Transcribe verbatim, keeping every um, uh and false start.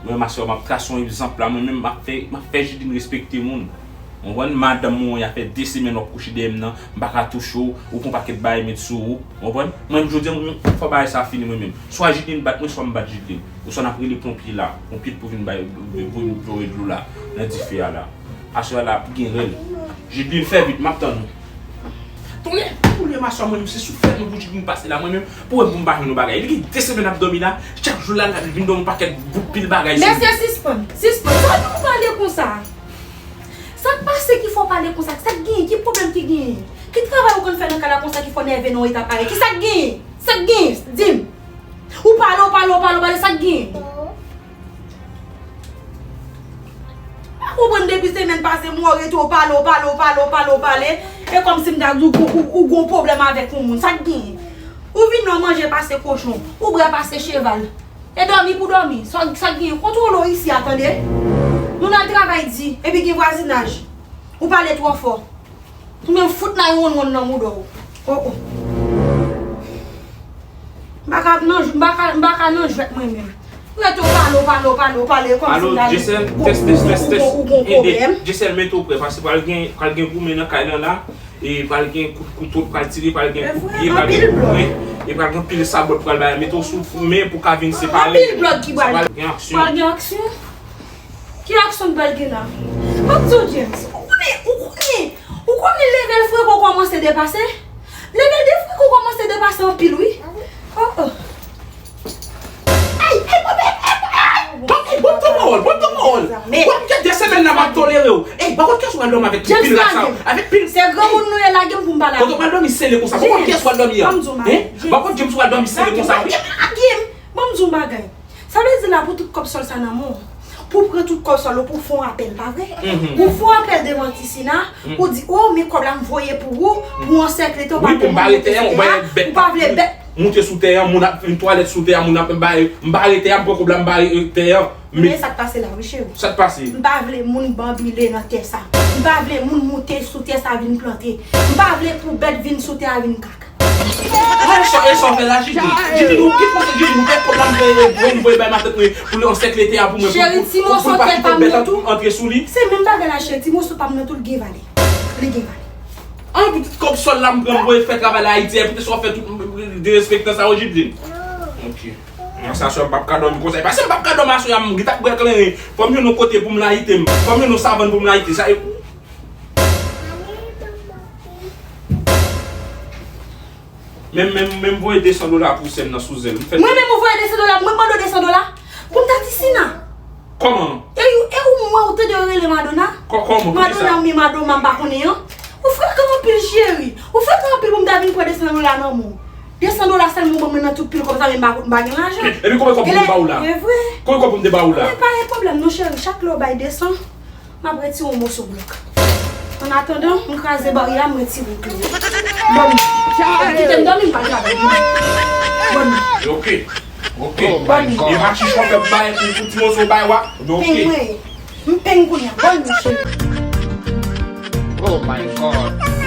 Mwen, masè, m ap trase yon egzanp la, mwen menm, m ap fè, m ap fè Jidlin respekte moun. Ou konprann? Madanm mwen, y a fè de semèn w ap kouche dèyè m nan, m pa ka touche w, ou pran pakèt bagay met sou ou. Ou konprann? Mwen, jodi a, mwen, fò bagay sa fini mwen menm. Swa Jidlin bat mwen, swa m bat Jidlin. Oswa n ap rele ponpye la, ponpye pou vin bay, pou vin voye dlo la, nan dife a la. Aswè a la, ap gen rèl. Jidlin, fè vit, m ap tann ou. Tonnè, pou lè maswa mwen menm, se sou fèt mwen pou Jidlin pase la, mwen menm, pou wè pou m pa jwenn yon bagay. Li gen de semèn ap dòmi la, chak jou la, l vin dòmi yon pakèt bout pil bagay sou li. Mesye, sispann, sispann. Sa nou pale konsa? Sa k pase ki fè w pale konsa? Sa k genyen? Ki pwoblèm ki genyen? Ki travay ou konn fè nan kay la konsa ki fè w nève nan yon eta parèy? Ki sa k genyen? Sa k genyen? Di m. Ou pale, ou pale, ou pale, ou pale, sa k genyen? Pa konprann depi semèn pase, mwen rete w pale, w pale, w pale, w pale, w pale. E kòmsi m ta di w, ou, ou, ou gon pwoblèm avèk yon moun. Sa k genyen? Ou vin nan manje pase kochon, ou bwè pase cheval. E dòmi pou dòmi. Sa, sa k genyen? Kontwole w isi a, tande? Moun al travay di, epi gen vwazinaj. Ou pale twò fò. Ou menm fout nan yon wonn wonn nan mouda w. Oh, oh. M pa ka nan, m pa ka, m pa ka nan jwèt mwen menm. Rete w pale, w pale, w pale, w pale, kòmsi m ta di, Jesèl, ou, tès, ou, tès, ou, tès, ou, tès. Ou gon pwoblèm. Jesèl, mete w prè, paske pral gen, pral gen goumen nan kay lan la, e pral gen kout kouto k pral tire, pral gen kout pye, pral gen kout men, e pral gen anpil sabòt pral bay, mete w sou men pou ka vin separe. Anpil blòd ki pral, pral gen aksyon. Pral gen aksyon. Ki aksyon k pral gen la? M ap di w, James, ou konnen, ou konnen, ou konnen level frekan kòmanse depase? Level de frekan kòmanse depase anpil, wi. Oh, oh. Ay, ay, bon, bon, bon, bon, bon, bon, bon, bon, bon. W ap gen de semèn la, m ap tolere w. Ey, pa kont kiyès ou pral dòmi avèk pil rat sa yo. Avèk pil. Se granmoun nou ye, lage m pou m pale avè w. Kote w pral dòmi sele konsa? Pa kont kiyès ou pral dòmi an? Hein? Pa kont James ou pral dòmi sele konsa, wi. Lage m, lage m. Ban m di w yon bagay. Sa vle di la pou tout kòb sòl sa nan men w. Pou pran tout kòb sòl ou, pou fè yon apèl, pa vre? Pou fè yon apèl devan Tisina, pou di, oh, men kòb la m voye pou ou, pou ansèkle tè, ou pa vle moun monte sou tè a, ou pa vle bèt. Monte sou tè a, moun ap fè twalèt sou tè a, moun ap bare, m bare tè a, m pran kòb la, m bare, euh, tè a. Men sa k pase la, wi, cheri. Sa k pase? M pa vle moun banbile nan tè sa. M pa vle moun monte sou tè sa vin plante. M pa vle pou bèt vin sou tè a vin kaka. Mwen, e sa, e sa w fè la, Jidlin? Jidlin, ou ki panse Jidlin, ou fè kòb la, m voye, voye, voye bay matant mwen pou l ansèkle tè a pou mwen, pou, pou, pou, pou l pa kite bèt antre sou li? Se menm bagay la, cheri, ti moso pa m nan tou, l gen valè. Li gen valè. An, pou tout kòb sòl la, m pran, m voye fè travay la Ayiti, epi te sa w fè tout, m, m, derespektan sa yo, Jidlin? Ok. Nan sa, sè, m p ap ka dòmi konsa. E paske m p ap ka dòmi aswè a, m gentan bwè kleren. Fò m jwenn yon kote pou m layite m. Fò m jwenn yon savann pou m layite. Sa, e, Men, men, men m voye de san dola pou sè m nan sou zèl. Mwen menm ou voye de san dola, mwen mande w de san dola pou m ta Tisina. Kòman? E ou, e ou mwen ou tande yo rele Madonna? Kò-, kòman? Pou kisa? Madonna oubyen Madoma m pa konnen an. Ou frekan anpil cheri. Ou frekan anpil pou m ta vin pran de san dola nan men w. De san dola sèlman ou ban mwen nan tout pil kòb sa, men m pa, m pa gen lajan. Epi konbyen kòb pou m te ba w la? E vre. Konbyen kòb pou m te ba w la? Men pa gen pwoblèm non cheri, chak lè w bay de san, m ap retire yon moso blòk. Annatandan, m kraze baryè a, m retire kle. Bòn nwi. Kite m dòmi, m pa travay. Bòn nwi. Ok. Ok. Bòn nwi. E machichon fè bay pou, pou ti moso bay wa. Ok. Peng mwen. M peng kounye a. Bòn nwi, cheri. Oh my God.